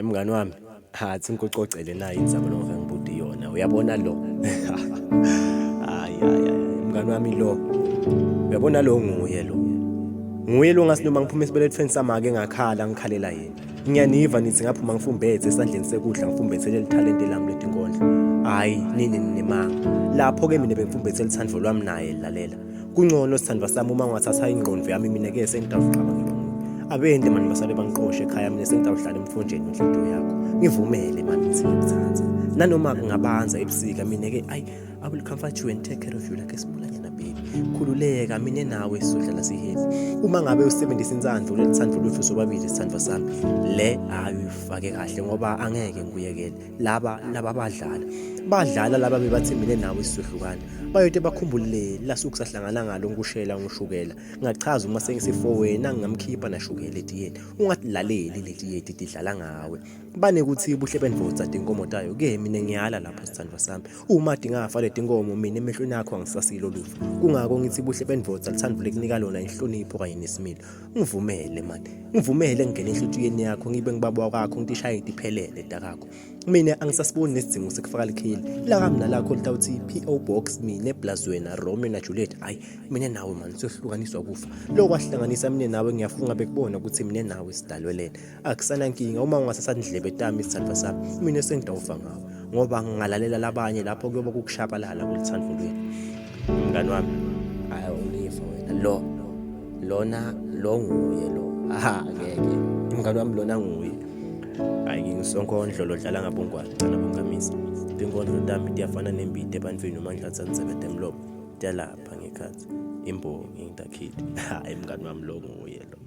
Mngani wami, athi ngikucocele nayi indzaba lo ngifike ngibude yona. Uyabona lo? Hayi hayi hayi, mngani wami lo. Uyabona lo nguye lo. Nguye lo ngasi noma ngiphuma esibelethweni samake ngakhala ngikhalela yena. Ngiyaniva nithi ngaphuma ngifumbethe esandleni sekudla ngifumbethe leli talente lami letinkondlo. Hayi nini nimanga. Lapho ke mina bengifumbethe lithando lwami naye lalela. Kungcono sithandwa sami uma ungathatha ingqondo yami mina ke sengitawucabanga abende mani basale bangiqoshe ekhaya mina sengitawuhlala emthonjeni wenhliziyo yakho ngivumele mani ngithi ngikuthanda nanoma kungabanza ebusika mina ke ayi I will comfort you and take care of you like esimulanyana baby khululeka mina nawe sizohlala sihappy uma ngabe usebenzisa insandvo leli thando lwethu sobabili sithandwa sami le hayi uyifake kahle ngoba angeke ngikuyekele laba laba badlala badlala laba bebathi mina nawe sizohlukana bayote bakhumbule la suku sahlangana ngalo ngikushela ngishukela ngachaza uma sengisifo wena ngingamkhipha nashukela etiyeni ungatilaleli leti yeti tidlala ngawe banekuthi buhle bendvodza tinkomo tayo ke mina ngiyala lapho sithandwa sami uma dingafa letinkomo mina emehlweni akho angisasilo lutho kungako ngithi buhle bendvodza lithando lekunika lona inhlonipho kanye nesimilo ngivumele mani ngivumele ngingene enhlitiyweni yakho ngibe ngibaba wakho ngitishaye ngitiphelele dakakho mina angisasiboni nesidingo sekufaka likheli lakami nalakho litawuthi PO box mina plus wena Romeo na Juliet ayi mina nawe mani siyohlukaniswa kufa lokho kwahlanganisa mina nawe ngiyafunga bekubona ukuthi mina nawe sidalwelene akusanankinga uma ungasasandlebe tami isithandwa sami mina sengidawufa ngawe ngoba ngingalalela labanye lapho kuyoba kukushabalala kulithando lwethu mngani wami hayi ungifa wena lo lona lo nguye lo aha ngeke mngani wami lona nguye hayi ngisonkondlo lodlala ngabongwane cala bongamisa tinkondlo tami tiyafana nembidi ebantwini uma ngidlatha ndzebe temlomo tiyalapha ngekhathi imbongi ngitakhile hayi mngani wami lo nguye lo.